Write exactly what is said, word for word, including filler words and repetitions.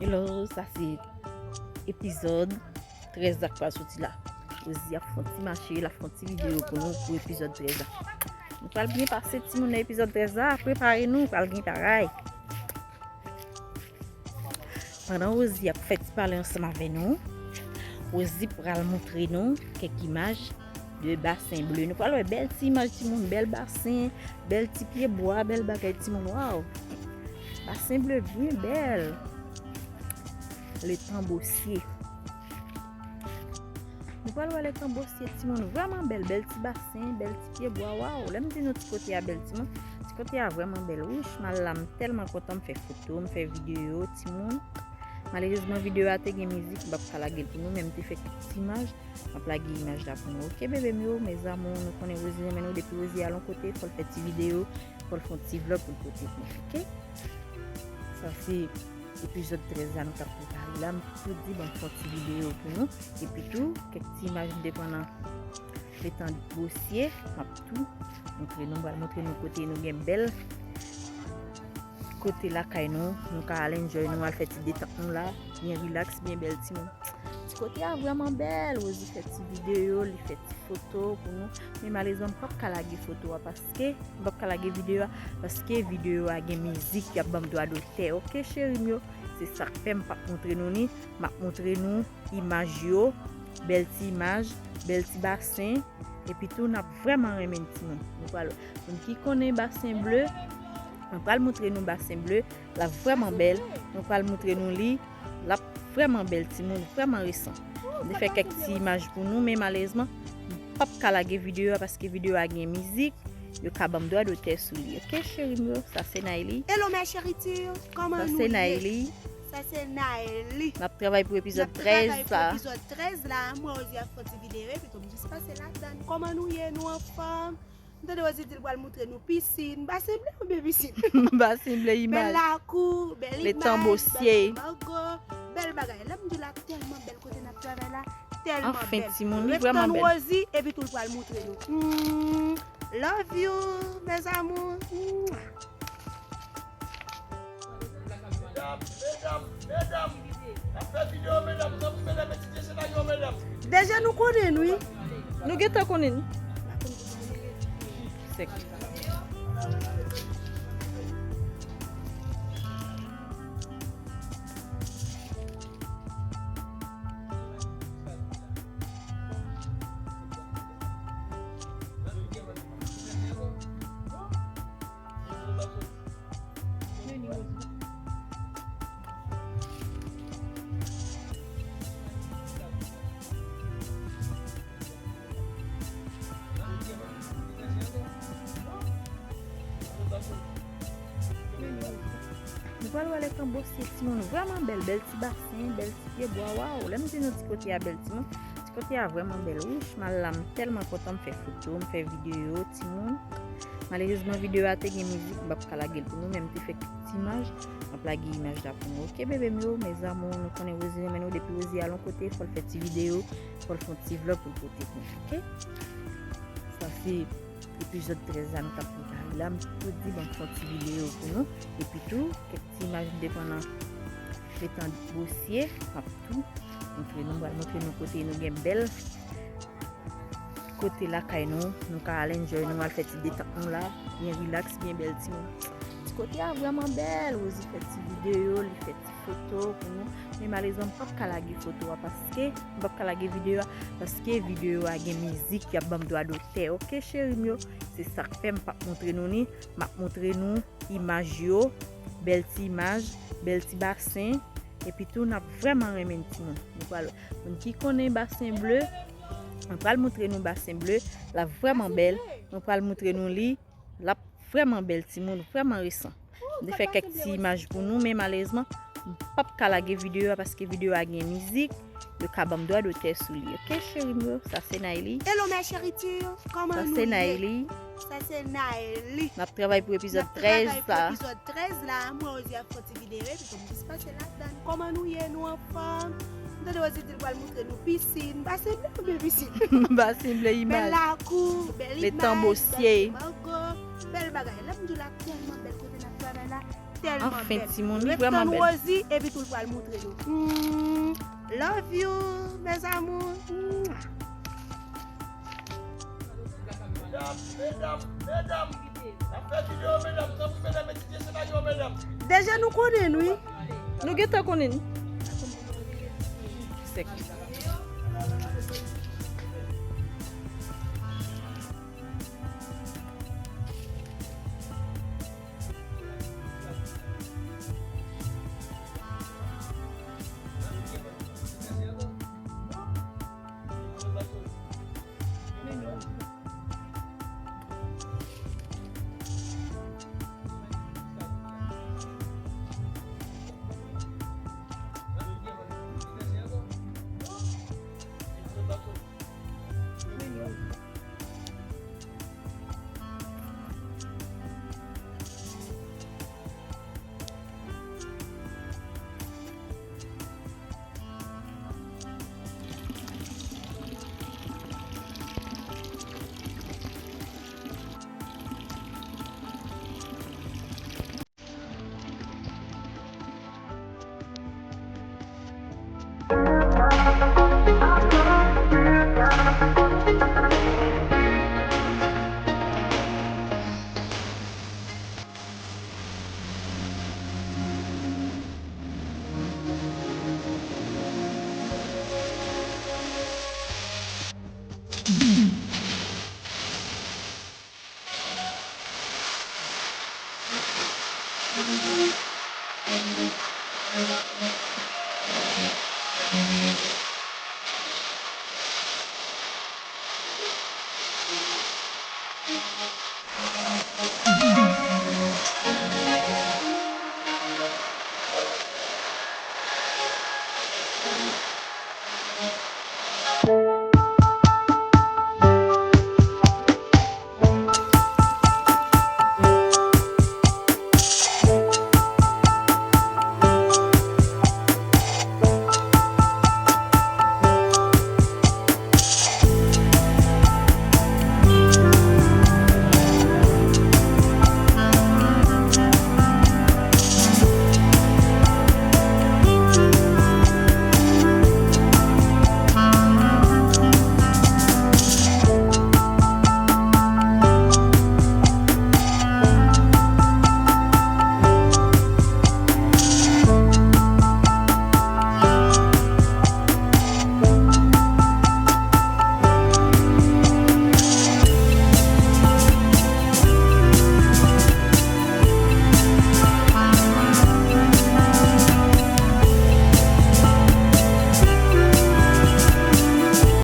Hello, sa se epizòd trèz la k pral soti la. Rosie ap fè yon ti mache, l ap fè yon ti videyo pou nou pou epizòd trèz la. Nou pral byen pase timoun nan epizòd trèz la, prepare nou, pral gen bagay. Pandan Rosie ap fè ti pale ansanm avè nou, Rosie pral montre nou kèk imaj de Basen Ble. Nou pral wè bèl ti imaj timoun, bèl basen, bèl ti pye bwa, bèl bagay timoun. Waw! Basen Ble byen bèl. Letan Bosye. Nou pral wè Letan Bosye timoun, vrèman bèl, bèl ti basen, bèl ti pye bwa. Waw! Lè m di nou ti kote a bèl timoun, ti kote a vrèman bèl. Wouch, m al la, m tèlman kontan, m fè foto, m fè videyo timoun. Malerezman videyo a te gen mizik, m p ap ka lage l pou nou, men m te fè kèk ti imaj. M ap lage imaj la pou nou. Oke, bebe m yo, mes amours, nou konnen Rosie renmen nou, depi Rosie al yon kote, fò l fè ti videyo, fò l fè yon ti vlòg pou l pote pou nou, oke? Sa se epizòd trèz la nou t ap prepare la, m tou di ban m fè yon ti videyo pou nou, epi tou, kèk ti imaj m te pran nan Letan Bosye, m ap tou montre nou, m pral montre nou kote nou gen bèl kote lakay nou, nou ka al enjoy nou, al fè ti detant nou la, byen rilaks, byen bèl timoun. Ti kote a vrèman bèl, Rosie fè ti videyo, li fè ti foto pou nou. Men malerezman, m p ap ka lage foto a paske, m p ap ka lage videyo a paske videyo a gen mizik, y ap ban m dwa dotè. Oke, cheri m yo, se sa k fè m p ap montre nou ni, m ap montre nou imaj yo, bèl ti imaj, bèl ti basen, epi tou n ap vrèman renmen timoun. Nou pral, moun ki konnen Basen Ble, nou pral montre nou Basen Ble, l ap vrèman bèl, nou pral montre nou li, l ap vrèman bèl timoun, vrèman resan. M te fè kèk ti imaj pou nou, men malerezman, m p ap ka lage videyo a paske videyo a gen mizik, yo ka ban m dwa dotè sou li. Oke, cheri m yo, sa se Nayli. Hello, mes chéritures, kòman nou ye? Sa se Nayli. Sa se Nayli. N ap travay pou epizòd trèz la. N ap travay pou epizòd trèz la. Mwen, Rosie ap fè ti videyo, epi tou m jis pase ladan. Kòman nou ye? Nou anfòm? M tande Rosie di l pral montre nou pisin. Basen Ble oubyen pisin? Basen Ble imaj. Bèl lakou, bèl imaj, Letan Bosye, bèl mango, bèl bagay. Lè m di w la tèlman bèl kote n ap travay la, tèlman bèl. Anfen, timoun, li vrèman bèl. Ret tann Rosie, epi tou l pral montre nou. Hmm, love you, mes amours. Mwah. Medam, medam, medam, n ap fè videyo, medam, tanpri, medam, etidye senaryo, medam. Deja nou konnen n wi. Nou gentan konnen n. Sèk. Nou pral wè Letan Bosye timoun, vrèman bèl, bèl ti basen, bèl ti pye bwa, waw, lè m di nou ti kote a bèl timoun, ti kote a vrèman bèl, wouch, m al la, m tèlman kontan, m fè foto, m fè videyo, timoun. Malerezman videyo a te gen mizik, m p ap ka lage l pou nou, men m te fè kèk ti imaj, m ap lage imaj la pou nou. Oke, bebe m yo, mes amours, nou konnen Rosie renmen nou, depi Rosie al yon kote, fò l fè ti videyo, fò l fè yon ti vlòg pou l pote pou nou, oke? Sa se epizòd trèz la nou t ap prepare la, m tou di ban m fè yon ti videyo pou nou, epi tou, kèk ti imaj m te pran nan Letan Bosye, m ap tou montre nou, m pral montre nou kote nou gen bèl kote lakay nou, nou ka al enjoy nou, al fè ti detant nou la, byen rilaks, byen bèl timoun. Ti kote a vrèman bèl, Rosie fè ti videyo, li fè ti foto pou nou, men malerezman m p ap ka lage foto a paske, m p ap ka lage videyo a paske videyo a gen mizik, y ap ban m dwa dotè, oke cheri m yo, se sa k fè m p ap montre nou ni, m ap montre nou imaj yo, bèl ti imaj, bèl ti basen, epi tou n ap vrèman renmen timoun. Nou pral, moun ki konnen Basen Ble, mwen pral montre nou Basen Ble, l ap vrèman bèl, mwen pral montre nou li, l ap vrèman bèl timoun, vrèman resan. M te fè kèk ti imaj pou nou, men malerezman, m p ap ka lage videyo a paske videyo a gen mizik, yo ka ban m dwa dotè sou li. Oke, cheri m yo, sa se Nayli. Hello, mes chéritures, kòman nou ye? Sa se Nayli. Sa se Nayli. N ap travay pou epizòd trèz la. N ap travay pou epizòd trèz la. Mwen, Rosie ap fè ti videyo, epi tou m jis pase ladan. Kòman nou ye? Nou anfòm? M tande Rosie di l pral montre nou pisin. Basen Ble oubyen pisin? Basen Ble imaj. Bèl lakou, bèl imaj, Letan Bosye, bèl mango, bèl bagay. Lè m di w la tèlman bèl kote n ap travay la. tèlman bèl. Anfen, timoun, li vrèman bèl. Ret tann Rosie, epi tou l pral montre nou. Hmm, love you, mes amours. Mwah. Medam, medam, medam. N ap fè videyo, medam. Tanpri, medam, etidye se pa yo, medam. Deja nou konnen n, wi. Nou gentan konnen n. Sèk.